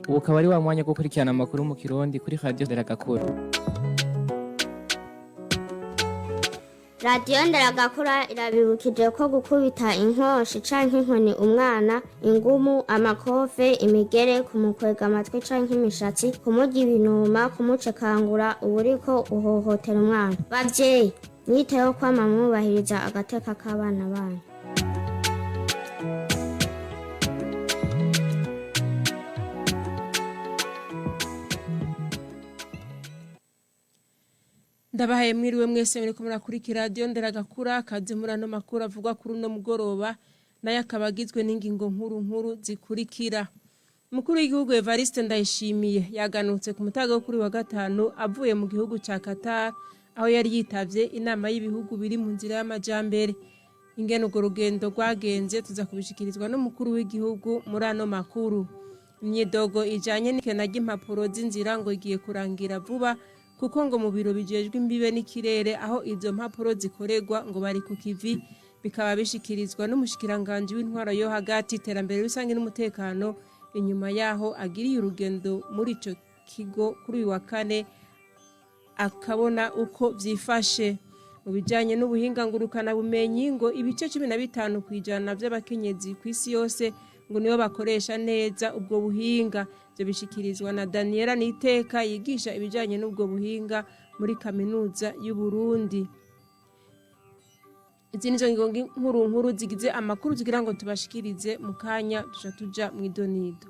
Ubu ukaba ari wa mwanya wo gukurikirana amakuru mu Kirundi kuri Radio Nderagakura. Radiyo Nderagakura irabibukije ko gukubita inkoshi canke inkoni umwana, ingumu, amakofe, imigere, kumukwega amatwi canke imishatsi, kumurya ibinuma, kumucekangura, uba uriko uhohotera umwana. Bavyeyi, mwiteho kwama mwubahiriza agateka k'abana banyu. Ndabahaye mwiriwe mwese muriko murakurikira Radio Nderagakura. Kaze muri ano makuru avugwa kuri uno mugoroba, nayo akaba agizwe n'ingingo nkuru nkuru zikurikira. Umukuru w'igihugu Evariste Ndayishimiye yaganutse ku mutaga wo kuri wa gatanu avuye mu gihugu ca Qatar, aho yari yitavye inama y'ibihugu biri mu nzira y'amajambere. Ingene urwo rugendo rwagenze tuza kubishikirizwa n'umukuru w'igihugu muri ano makuru. Imyidogo ijanye n'ikena ry'impapuro z'inzira ngo igiye kurangira vuba, kuko ngo mu biro bijejwe imbibe n'ikirere aho izo mpapuro zikorerwa ngo bari ku kivi. Bikaba bishikirizwa n'umushikiranganji w'intwaro yo hagati, iterambere rusange n'umutekano, inyuma yaho agiriye urugendo muri ico kigo kuri uyu wa kane, akabona uko vyifashe. Mu bijanye n'ubuhinga ngurukana bumenyi, ngo ibice 15% vy'abakenyezi kw'isi yose ngo nibo bakoresha neza ubwo buhinga. Ivyo bishikirizwa na Daniela Niteka, yigisha ibijanye n'ubwo buhinga muri Kaminuza y'u Burundi. Izi nizo ngingo nkuru nkuru zigize amakuru tugira ngo tubashikirize mu kanya. Tuja tuja mw'idonido.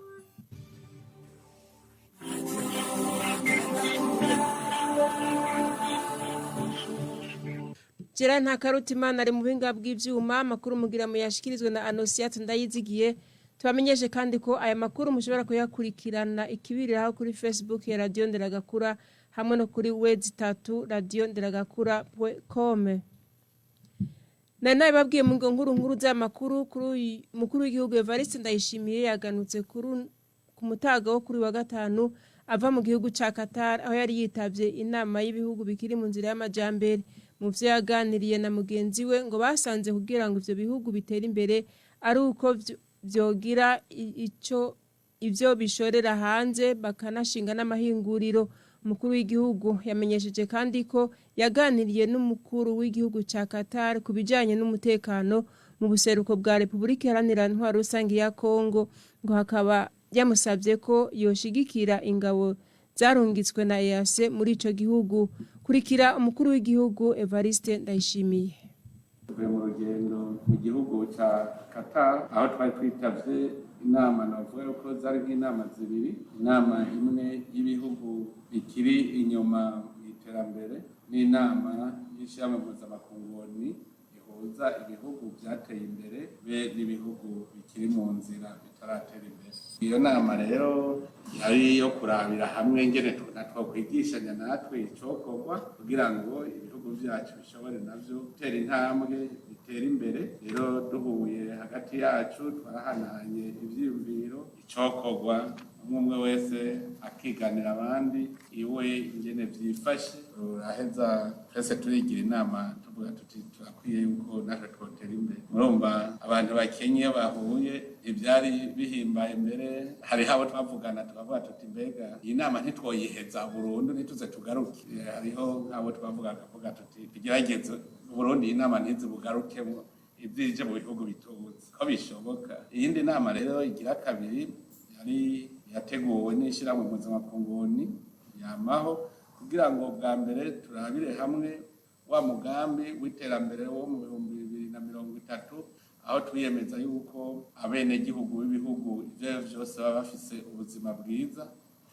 Gerard Ntakarutimana ari mu buhinga bw'ivyuma. Amakuru mugira muyashikirizwe na Anosiate Ndayizigiye. Tubamenyeshe kandi ko aya makuru mushobora kuyakurikirana ikibiriraho kuri Facebook ya Radio Nderagakura hamwe no kuri w3 radionderagakura.com. Nari nabibabwiye mu ngo nkuru nkuru z'amakuru. Kuri mukuru w'igihugu Evariste Ndayishimiye yaganutse kuri ku mutaga wo kuri wa gatanu ava mu gihugu ca Qatar, aho yari yitavye inama y'ibihugu bikiri mu nzira y'amajambere. Mu vyo yaganiriye na mugenzi we, ngo basanze kugira ngo ivyo bihugu bitere imbere ari uko vyogira ico ivyo bishorera hanze, bakanashinga n'amahinguriro. Umukuru w'igihugu yamenyesheje kandi ko yaganiriye n'umukuru w'igihugu ca Qatar ku bijanye n'umutekano mu buseruko bwa Repubulika Iharanira Intwaro Rusangi ya Kongo, ngo hakaba yamusavye ko yoshigikira ingabo zarungitswe na EAC muri ico gihugu. Kurikira umukuru w'igihugu Evariste Ndayishimiye. Tuvuye mu rugendo mu gihugu ca Qatar, aho twari twitavye inama. Navuga yuko zari nk'inama zibiri: inama imwe y'ibihugu bikiri inyuma mu iterambere n'inama y'ishirahamwe mpuzamakungu ihuza ibihugu vyateye imbere be n'ibihugu bikiri mu nzira bitaratera imbere. Iyo nama rero yari iyo kurabira hamwe ingene twokwigishanya natwe icokorwa kugira ngo ibihugu vyacu bishobore navyo gutera intambwe, bitera imbere. Rero duhuye hagati yacu twarahanahanye ivyiyumviro, icokorwa, umwe umwe wese akiganira abandi iwe ingene vyifashe. Turaheza twese turigira inama, tuvuga tuti turakwiye yuko natwe twotera imbere. Murumva, abantu bakenye iyo bahuye ivyari bihimbaye. Mbere hariho abo twavugana tukavuga tuti: "Mbega iyi nama ntitwoyiheza burundu, ntituze tugaruke?" Hariho nk'abo twavuga akavuga tuti: "Tugerageze Burundi iyi nama ntizibugarukemwo, ivyije mu bihugu bituze ko bishoboka." Iyindi nama rero igira kabiri yari yateguwe n'ishirahamwe mpuzamakungu yamaho kugira ngo bwa mbere turabire hamwe wa mugambi w'iterambere wo mu 2030, aho twiyemeza yuko abenegihugu b'ibihugu ivyo arivyo vyose baba bafise ubuzima bwiza,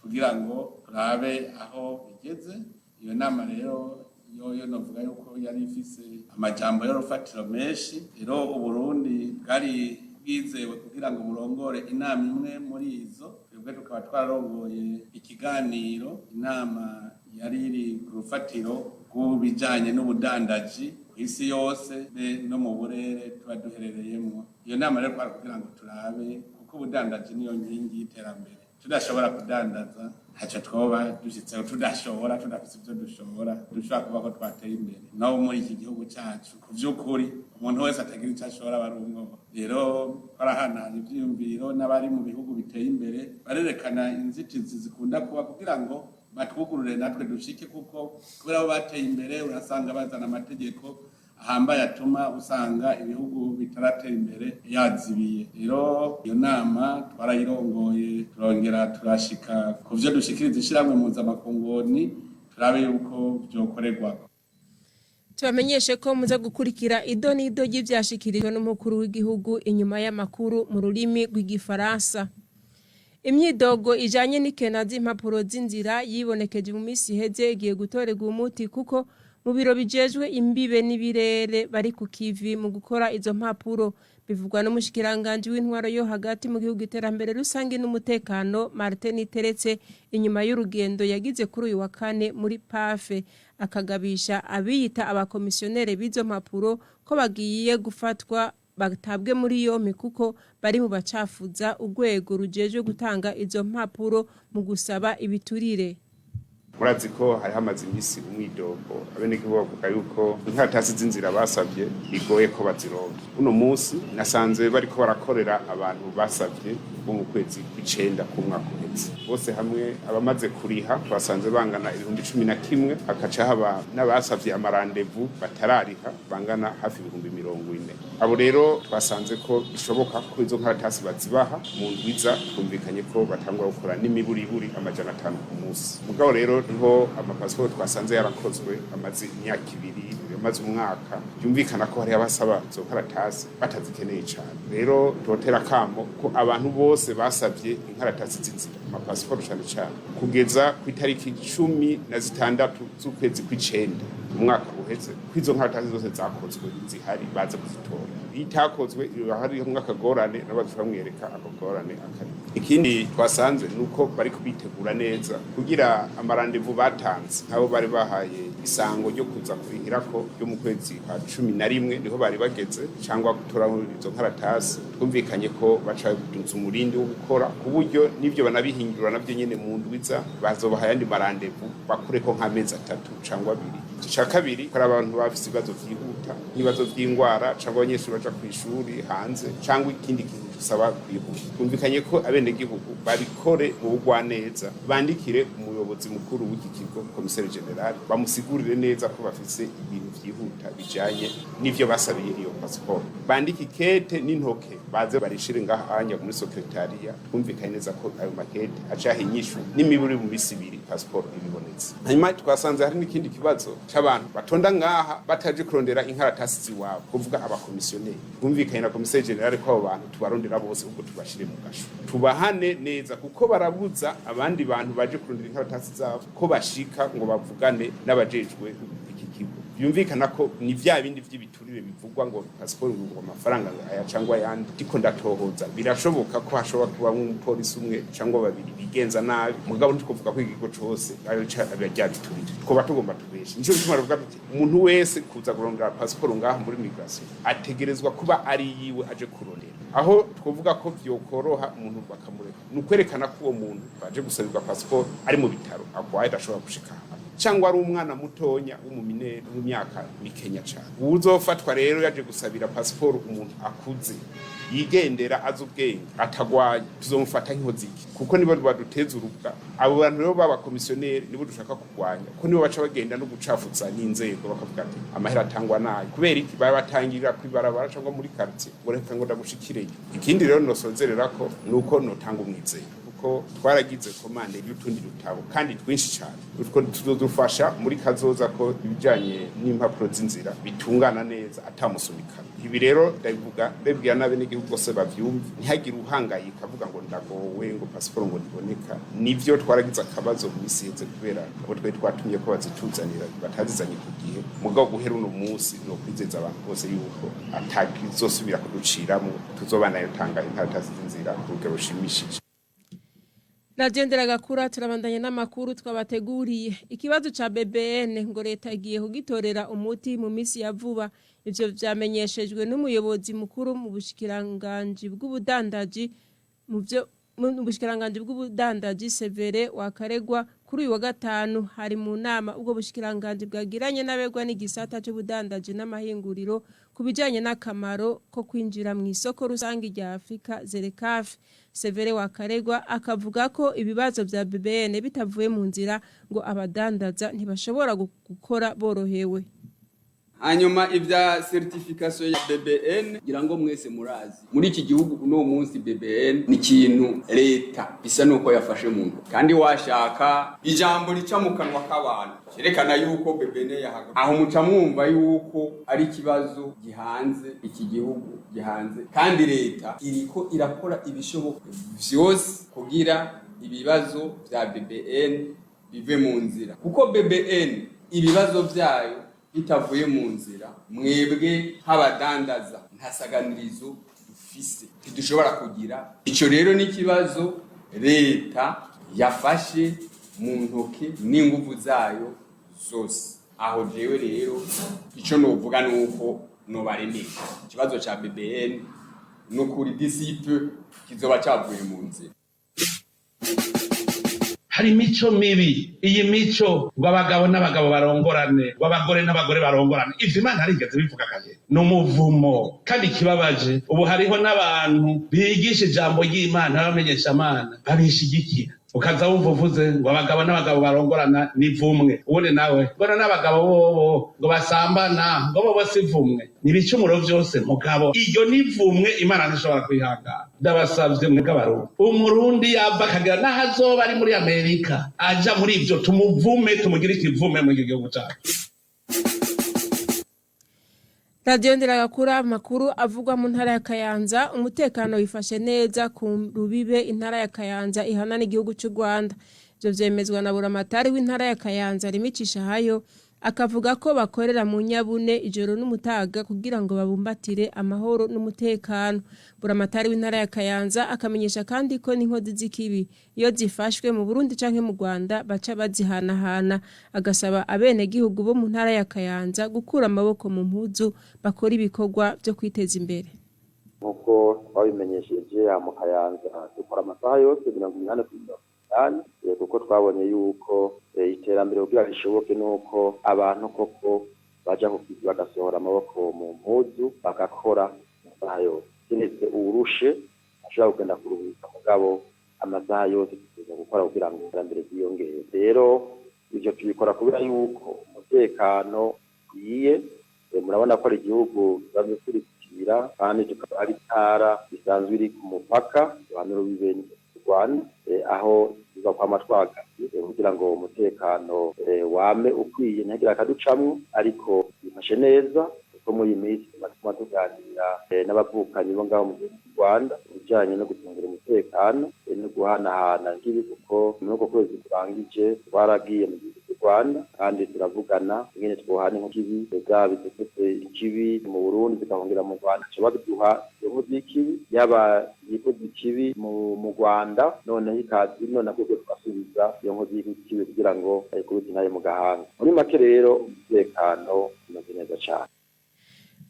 kugira ngo turabe aho bigeze. Iyo nama rero yoyo novuga yuko yari ifise amajambo y'urufatiro menshi. Rero Uburundi bwari bwizewe kugira ngo burongore inama imwe muri izo. Twebwe tukaba twararongoye ikiganiro. Inama yari iri ku rufatiro rw'ibijanye n'ubudandaji ku isi yose be no mu burere tuba duherereyemwo. Iyo nama rero twari kugira ngo turabe, kuko ubudandaji niyo nkingi y'iterambere, Tudashobora kudandaza, ntacyo twoba dushitseho. Tudashobora, tudafise ivyo dushobora, dushobora kuba ko twateye imbere. No muri iki gihugu cacu, ku vy'ukuri, umuntu wese atagira ico ashobora aba ari umwobo. Rero twarahanahana ivyiyumviro n'abari mu bihugu biteye imbere, barerekana inzitizi zikunda kuba kugira ngo batwugurure natwe dushike, kuko kubera abo bateye imbere urasanga bazana amategeko ahambaye atuma usanga ibihugu bitaratera imbere yazibiye. Rero iyo nama twarayirongoye, turongera turashika ku vyo dushikiriza ishirahamwe mpuzamakungu, turabe yuko vyokorerwako. Tubamenyeshe ko muza gukurikira ido n'ido ry'ivyashikirijwe n'umukuru w'igihugu inyuma y'amakuru mu rurimi rw'igifaransa. Imyidogo ijanye n'ikena z'impapuro z'inzira yibonekeje mu minsi iheze igiye gutorerwa umuti, kuko mu biro bijejwe imbibe n'ibirere bari ku kivi mu gukora izo mpapuro. Bivugwa n'umushikiranganji w'intwaro yo hagati mu gihugu, iterambere rusange n'umutekano, Martin Teretse, inyuma y'urugendo yagize kuri uyu wa kane muri PAFE, akagabisha abiyita abakomisiyonere b'izo mpapuro ko bagiye gufatwa batabwe muri yompi, kuko bari mu bacafuza urwego rujejwe gutanga izo mpapuro mu gusaba ibiturire. Murazi ko hari hamaze iminsi umwidogo, abenegihugu bavuga yuko inkaratasi z'inzira basabye bigoye ko bazironka. Uno munsi nasanze bariko barakorera abantu basabye bo mu kwezi kw'icenda k'umwaka uheze. Bose hamwe, abamaze kuriha basanze bangana 11,000, hakaca haba n'abasavye amarandevu batarariha bangana hafi 40,000. Abo rero twasanze ko bishoboka ko izo nkaratasi bazibaha mu ndwiza. Twumvikanye ko batangura gukora n'imiburiburi 500 ku munsi. Mugabo rero niho amapasiporo twasanze yarakozwe amaze imyaka 2, amaze umwaka, byumvikana ko hari abasaba izo nkaratasi batazikeneye cyane. Rero totera kamo ko abantu bose basabye inkaratasi z'inzira, amapasiporo cyane cyane, kugeza ku itariki 16 z'ukwezi kw'icenda umwaka uheze, ko izo nkaratasi zose zakozwe zihari, baze kuzitora. Iyo itakozwe hari akagorane, nabo turamwereka ako gorane akari. Ikindi twasanze ni uko bari kubitegura neza kugira amarandevu batanze, nk'abo bari bahaye isango ryo kuza kurihirako ryo mu kwezi kwa 11, niho bari bageze cyangwa gutora izo nkaratasi. Twumvikanye ko baca baduza umurindi wo gukora, ku buryo n'ibyo banabihindura nabyo nyene mu ndwiza bazobaha ayandi marandevu, bakureko nk'amezi 3 cyangwa 2. Icya kabiri, hari abantu bafise ibibazo vyihuta, nk'ibibazo vy'ingwara, cyangwa abanyeshuri baja kw'ishuri hanze, cyangwa ikindi kintu dusaba kwihuta. Twumvikanye ko abenegihugu babikore mu bugwaneza, bandikire umuyobozi mukuru w'iki kigo, commissaire général, bamusigurire neza ko bafise ibintu vyihuta bijanye n'ivyo basabiye iyo passport. Bandike ikete n'intoke, baze barishire ngaha anya muri secretariat. Twumvikanye neza ko ayo makete acaha inyishu n'imiburi mu misi 2 passport ibibonetse. Hanyuma twasanze hari n'ikindi kibazo c'abantu batonda ngaha bataje kurondera inkaratasi ziwabo, kuvuga abakomisiyoneri. Twumvikanye na commissaire général ko abo bantu tubarondera bose, ubwo tubashire mu gasho, tubahane neza, kuko barabuza abandi bantu baje kurondera inkaratasi zabo ko bashika ngo bavugane n'abajejwe iki kigo. Byumvikana ko ni vya bindi vy'ibiturire bivugwa ngo pasiporo ngo amafaranga aya cyangwa ayandi. Ndiko ndatohoza, birashoboka ko hashobora kuba umupolisi umwe cyangwa babiri bigenza nabi, mugabo ntitwovuga ko ikigo cose ayo rya biturire, twoba tugomba tubeshe. Nico gituma tuvuga tuti umuntu wese kuza kurondera pasiporo ngaha muri migration ategerezwa kuba ari yiwe aje kurondera. Aho twovuga ko vyokoroha umuntu bakamureka ni ukwerekana ko uwo muntu baje gusabirwa pasiporo ari mu bitaro, agwaye, adashobora gushika, cyangwa ari umwana mutonya w'umuminere mu myaka mikenya cyane. Uwuzofatwa rero yaje gusabira pasiporo umuntu akuze, yigendera, azi ubwenge, atagwaye, tuzomufata nk'inkoziki, kuko nibo baduteza urubwa. Abo bantu rero b'abakomisiyoneri nibo dushaka kurwanya, kuko nibo baca bagenda no gucafuza n'inzego, bakavuga ati amahera atangwa nayo kubera iki? Babatangirira kw'ibarabara cyangwa muri quartier ngo reka ngo ndagushikireyo. Ikindi rero nosozerera ko nuko notanga umwizero, kuko twaragize commande y'utundi dutabo kandi twinshi cyane, utwo tuzodufasha muri kazoza ko ibijanye n'impapuro z'inzira bitungana neza atamusunikano. Ibi rero ndabivuga ndabibwira n'abenegihugu bose bavyumve, ntihagire uhangayika avuga ngo ndagowe, ngo pasiporo ngo ntiboneka. Nivyo, twaragize akabazo mu misi iheze kubera abo twari twatumye ko bazituzanira batazizanye ku gihe. Mugabo guhera uno munsi no kwizeza abantu bose yuko atakizosubira kuduciramo, tuzobanayo tanga inkaratasi z'inzira ku rugero rushimishije. Radiyo Nderagakura, turabandanya n'amakuru twabateguriye. Ikibazo ca BBN ngo leta igiye kugitorera umuti mu minsi ya vuba. Ivyo vyamenyeshejwe n'umuyobozi mukuru mu bushikiranganji bw'ubudandaji mu vyo Mu bushikiranganji bw'ubudandaji Severe Wakaregwa kuri uyu wa gatanu hari mu nama ubwo bushikiranganji bwagiranye n'abegwa n'igisata c'ubudandaji n'amahinguriro ku bijanye n'akamaro ko kwinjira mu isoko rusange rya Afrika ZLECAf. Severe Wakaregwa akavuga ko ibibazo vya BBN bitavuye mu nzira ngo abadandaza ntibashobora gukora borohewe. Hanyuma ibya certification ya BBN, ngira ngo mwese murazi, muri iki gihugu uno munsi BBN ni ikintu leta bisa nuko yafashe mu ntoki, kandi washaka ijambo rica mu kanwa k'abantu cyerekana yuko BBN yahaga aho, muca mwumva yuko ari ikibazo gihanze iki gihugu gihanze, kandi leta iriko irakora ibishoboka vyose kugira ibibazo vya BBN bive mu nzira, kuko BBN ibibazo vyayo bitavuye mu nzira, mwebwe nk'abadandaza nta saganirizo dufise, ntidushobora kugira ico. Rero n'ikibazo leta yafashe mu ntoke n'inguvu zayo zose. Aho jewe rero ico novuga nuko nobaremesha, ikibazo ca BBN nukuri disipe kizoba cavuye mu nzira. Hari imico mibi, iyi mico ngo abagabo n'abagabo barongorane, ngo abagore n'abagore barongorane. Ivyo Imana harigeze bivuga kare, ni umuvumo. Kandi ikibabaje, ubu hariho n'abantu bigisha ijambo ry'Imana b'abamenyeshamana babishigikira. Ukaza wumva uvuze ngo abagabo n'abagabo barongorana ni vumwe, ubundi nawe ngo n'abagabo bobo ngo basambana ngo bobo si vumwe. Ni ibicumuro vyose, mugabo iryo ni vumwe Imana ntishobora kwihangana. Ndabasavye mwebwe Abarundi, Umurundi yava akagera n'aho azoba ari muri Amerika aja muri ivyo, tumuvume, tumugire ikivume muri iki gihugu cacu. Radiyo Nderagakura, amakuru avugwa mu ntara ya Kayanza: umutekano wifashe neza ku rubibe intara ya Kayanza ihana n'igihugu cy'u Rwanda. Ibyo vyemezwa na buramatari w'intara ya Kayanza Rimicisha Hayo, akavuga ko bakorera mu nyabune ijoro n'umutaga kugira ngo babumbatire amahoro n'umutekano. Buramatari w'intara ya Kayanza akamenyesha kandi ko n'inkozi z'ikibi iyo zifashwe mu Burundi canke mu Rwanda baca bazihanahana, agasaba abenegihugu bo mu ntara ya Kayanza gukura amaboko mu mpuzu bakora ibikorwa byo kwiteza imbere. Nk'uko twabimenyesheje, mu Kayanza dukora amasaha yose 80/80, kuko twabonye yuko iterambere kugira rishoboke nuko abantu koko baja ku bagasohora amaboko mu mpuzu bagakora amasaha yose. Keretse uwurushe ashobora kugenda kuruhuka, mugabo amasaha yose tuza gukora kugira ngo iterambere ryiyongere. Rero ivyo tubikora kubera yuko umutekano ukwiye. Murabona ko ari igihugu kisanzwe turikira, kandi tukaba ari intara isanzwe iri ku mupaka ruhame rubibe Rwanda, aho tuza kwama twagavye kugira ngo umutekano wame ukwiye, ntihagire akaducamwo. Ariko bifashe neza kuko muri iyi minsi tuba tuganira n'abavukanyi bo ngaho mu gihugu cy'u Rwanda ibijanye no gucungira umutekano no guhanahana nkibi, kuko muri uko kwezi kurangije twaragiye mu gihugu cy'u Rwanda kandi turavugana ingene twohana inkibi zaba izifise ikibi mu Burundi zigahungira mu Rwanda, tuba duha iyo nkozi y'ikibi, yaba iyikoze ikibi mu Rwanda noneho ikaza ino, nabwo tugasubiza iyo nkozi y'ikibi kugira ngo ayikubite intaye mu gahanga. Muri make rero umutekano umeze neza cane.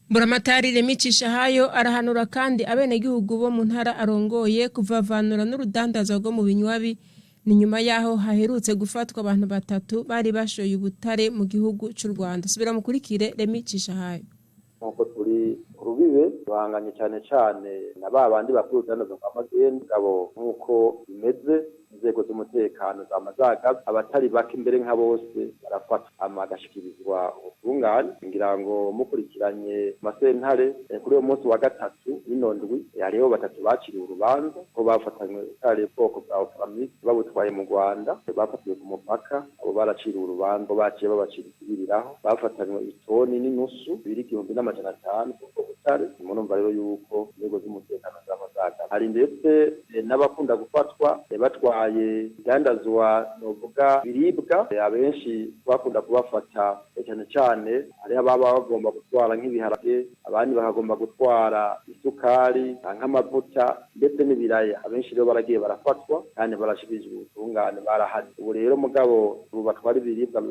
Buramatari Remicisha Hayo arahanura kandi abenegihugu bo mu ntara arongoye kuvavanura n'urudandaza rwo mu binywabi. Ni nyuma yaho haherutse gufatwa abantu batatu bari bashoye ubutare mu gihugu cy'u Rwanda. Subira mukurikire Remicisha Hayo. Nk'uko turi urubibe bahanganye cyane cyane na ba bandi bakuru urudandaza rwa magendu, ngabo nk'uko bimeze inzego z'umutekano zama zagavye abatari bake, imbere nka bose barafatwa hama bagashikirizwa ubutungane. Ngira ngo mukurikiranye amasentare, kuri uwo munsi wa gatatu w'ino ndwi hariho batatu baciriwe urubanza ko bafatanywe ubutare bwoko bwa Ofaramisi babutwaye mu Rwanda, bafatiwe ku mupaka. Abo baraciriwe urubanza, baciye babacira ikibiriraho. Bafatanywe itoni n'inusu biri 1500 ubwo butare. Murumva rero yuko inzego z'umutekano zama zagavye. Hari ndetse n'abakunda gufatwa batwaye ibidandazwa, novuga biribwa. Abenshi bakunda kubafata cyane cyane hariho ababa bagomba gutwara nk'ibiharage, abandi bakagomba gutwara isukari nk'amavuta ndetse n'ibiraya. Abenshi rero baragiye barafatwa kandi barashikirijwe ubutungane, barahari ubu rero. Mugabo ubu batwara ibiribwa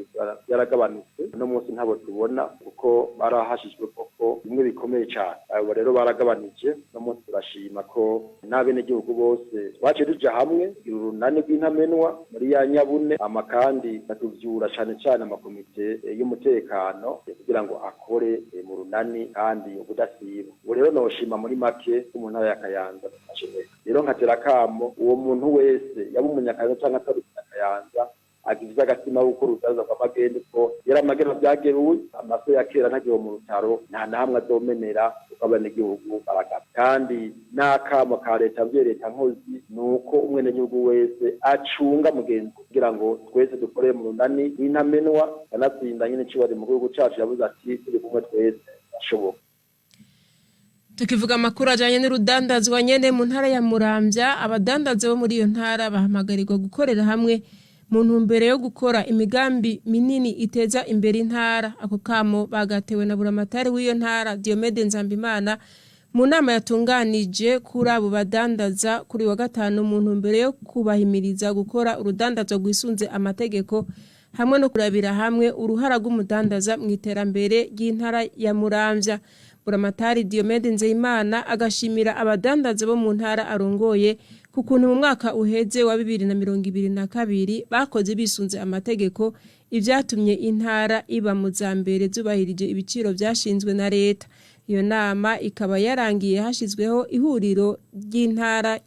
byaragabanutse, uno munsi ntabo tubona kuko barahashijwe koko bimwe bikomeye cyane. Abo rero baragabanije, uno munsi turashima ko N'abenegihugu bose twaciye tuja hamwe urunani rw'intamenwa muri ya nyabune, ama kandi batuvyura cane cane amakomite y'umutekano kugira ngo akore mu runani kandi ubudasiba. Ubu rero noshima muri make ko mu ntara ya Kayanza dufashe neza. Rero nkatera akamo uwo muntu wese, yaba umunyakayanza canke atari umunyakayanza, agize agatima ko urudandaza rw'amagendo, ko yari amagendo vyageruwe amaso ya kera ntagiwe mu rutaro, nta na hamwe azomenera, kuko abenegihugu baragaba. Kandi n'akamo ka leta mvye, leta nkozi, ni uko umwenegihugu wese acunga mugenzi kugira ngo twese dukorere mu runani n'intamenwa. Kanatsinda nyene icubahiro mu gihugu cacu yavuze ati: "Turi kumwe twese birashoboka." Tukivuga amakuru ajanye n'urudandazwa nyene, mu ntara ya Muramvya abadandaza bo muri iyo ntara bahamagarirwa gukorera hamwe mu ntumbero yo gukora imigambi minini iteza imbere intara. Ako kamo bagatewe na buramatari w'iyo ntara, Diomede Nzambimana, mu nama yatunganije kuri abo badandaza kuri wa gatanu, mu ntumbero yo kubahimiriza gukora urudandazwa rwisunze amategeko hamwe no kurabira hamwe uruhara rw'umudandaza mu iterambere ry'intara ya Muramvya. Buramatari Diomede Nzeyimana agashimira abadandaza bo mu ntara arongoye ku kuntu mu mwaka uheze wa 2022 bakoze bisunze amategeko, ivyatumye intara iba mu za mbere zubahirije ibiciro vyashinzwe na leta. Iyo nama ikaba yarangiye hashizweho ihuriro ry'intara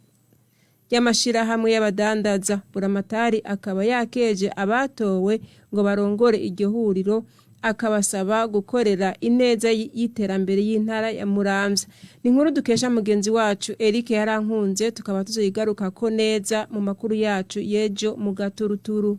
y'amashirahamwe y'abadandaza. Buramatari akaba yakeje abatowe ngo barongore iryo huriro, akabasaba gukorera ineza y'iterambere y'intara ya Muramvya. Ni inkuru dukesha mugenzi wacu Eric Yarankunze, tukaba tuzoyigaruka ko neza mu makuru yacu y'ejo mu gaturuturu.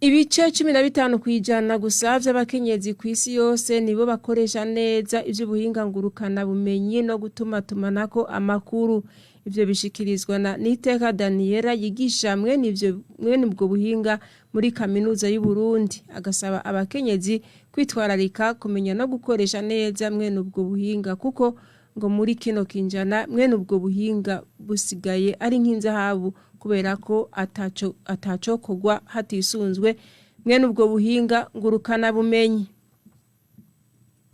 Ibice 15% gusa vy'abakenyezi kw'isi yose nibo bakoresha neza ivy'ubuhinga ngurukana bumenyi no gutumatumanako amakuru. Ivyo bishikirizwa na Niteka Daniela, yigisha mwene ivyo, mwene ubwo buhinga muri kaminuza y'u Burundi, agasaba abakenyezi kwitwararika kumenya no gukoresha neza mwene ubwo buhinga, kuko ngo muri kino kinjana mwene ubwo buhinga busigaye ari nk'inzahabu, kubera ko ataco kogwa hatisunzwe mwene ubwo buhinga ngurukana bumenyi.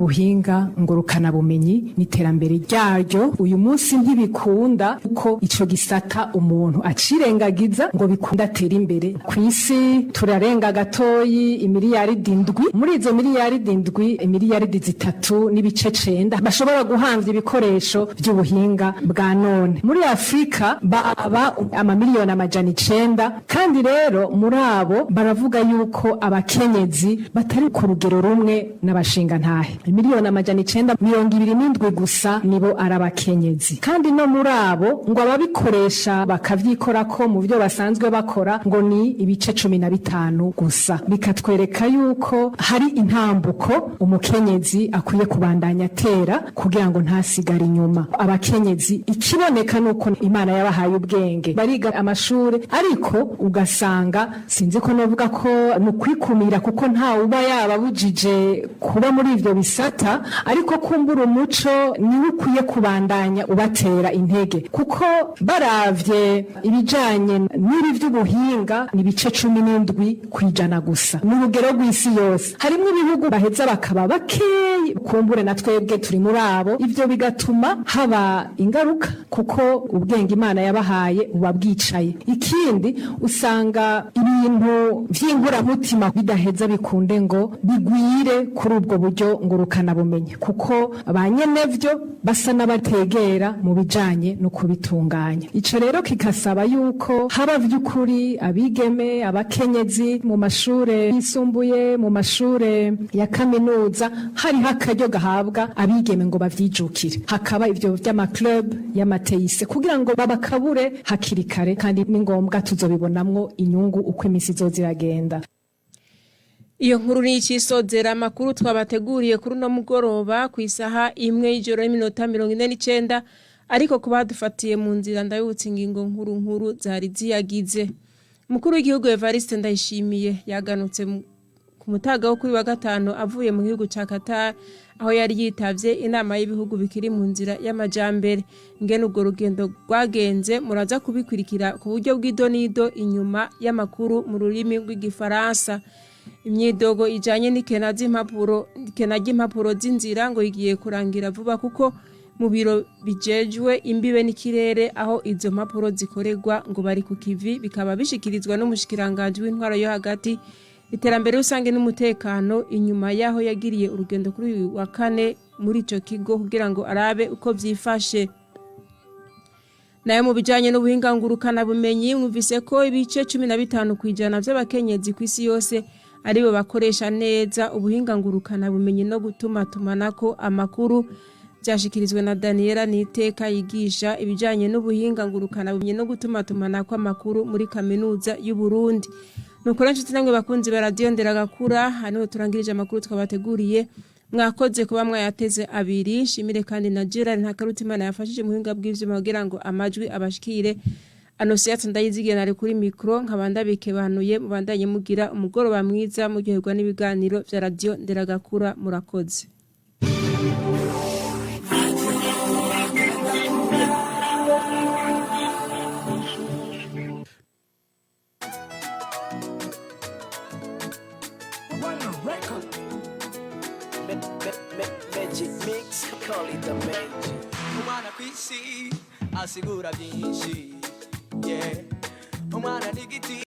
Buhinga ngurukana bumenyi n'iterambere ryaryo uyu munsi ntibikunda kuko ico gisata umuntu acirengagiza ngo bikunda atera imbere. Ku isi turarenga gatoyi imiliyaridi 7. Muri izo miliyaridi 7, imiliyaridi 3.9 bashobora guhamvya ibikoresho by'ubuhinga bwa none. Muri Afurika baba amamiliyoni 900. Kandi rero muri abo baravuga yuko abakenyezi batari ku rugero rumwe n'abashingantahe. 927 miliyoni gusa nibo ari abakenyezi. Kandi no muri abo ngo ababikoresha bakavyikorako mu byo basanzwe bakora ngo ni ibice 15 gusa. Bikatwereka yuko hari intambuko umukenyezi akwiye kubandanya atera kugira ngo ntasigare inyuma. Abakenyezi ikiboneka nuko Imana yabahaye ubwenge, bariga amashure, ariko ugasanga sinzi ko novuga ko ni ukwikumira, kuko nta uba yababujije kuba muri ivyo bisata, ariko kumbura umuco niwe ukwiye kubandanya ubatera intege, kuko baravye ibijanye n'ibi vy'ubuhinga ni ibice 17% gusa ni urugero rw'isi yose. Harimwo ibihugu baheza bakaba bakeyi, kumbure na twebwe turi muri abo. Ivyo bigatuma haba ingaruka, kuko ubwenge Imana yabahaye buba bwicaye. Ikindi, usanga ibintu vy'inguramutima bidaheza bikunde ngo bigwire kuri ubwo buryo ngurukana bumenyi, kuko ba nyenevyo basa n'abategera mu bijanye no kubitunganya. Ico rero kikasaba yuko haba vy'ukuri abigeme, abakenyezi mu mashure yisumbuye, mu mashure ya kaminuza, hariho akaryo gahabwa abigeme ngo bavyijukire, hakaba ivyo vy'amaclub y'amateyise kugira ngo babakabure hakiri kare. Kandi ni ngombwa, tuzobibonamwo inyungu uko imisi izoza iragenda. Iyo nkuru ni icisozera amakuru twabateguriye kuri uno mugoroba ku isaha 1:49, ariko kuba dufatiye mu nzira ndabibutsa ingingo nkuru nkuru zari ziyagize. Umukuru w'igihugu Evariste Ndayishimiye yaganutse ku mutaga wo kuri wa gatanu avuye mu gihugu ca Qatar, aho yari yitavye inama y'ibihugu bikiri mu nzira y'amajambere. Ingene urwo rugendo rwagenze muraza kubikurikira ku buryo bw'idonido inyuma y'amakuru mu rurimi rw'igifaransa. Imyidogo ijanye n'ikena z'impapuro, ikena ry'impapuro z'inzira ngo igiye kurangira vuba, kuko Mu biro bijejwe imbibe n'ikirere aho izo mpapuro zikorerwa ngo bari ku kivi, bikaba bishikirizwa n'umushikiranganji w'intwaro yo hagati, iterambere rusange n'umutekano, inyuma yaho yagiriye urugendo kuri uyu wa kane muri ico kigo kugira ngo arabe uko vyifashe. Nayo mu bijanye n'ubuhinga ngurukanabumenyi, mwumvise ko ibice 15% vy'abakenyezi kw'isi yose aribo bakoresha neza ubuhinga ngurukanabumenyi no gutumatumanako amakuru. Byashikirizwe na Daniela Niteka yigisha ibijanye n'ubuhinga ngurukanabumenyi no gutumatumanako amakuru muri kaminuza y'u Burundi. Nuko rero nshuti namwe bakunzi ba radiyo Nderagakura, hano turangirije amakuru twabateguriye. Mwakoze kuba mwayateze abiri. Shimire kandi na Gerard Ntakarutimana yafashije muhinga bw'ivyuma kugira ngo amajwi abashikire. Anosiate Ndayizigiye nari kuri mikro, nkaba ndabikebanuye. Mubandanye mugira umugoroba mwiza, muryoherwa n'ibiganiro vya radiyo Nderagakura. Murakoze. Magic mix, call it the magic. Umwana kwisi asigura byinshi, yeah. Umwana ni igiti.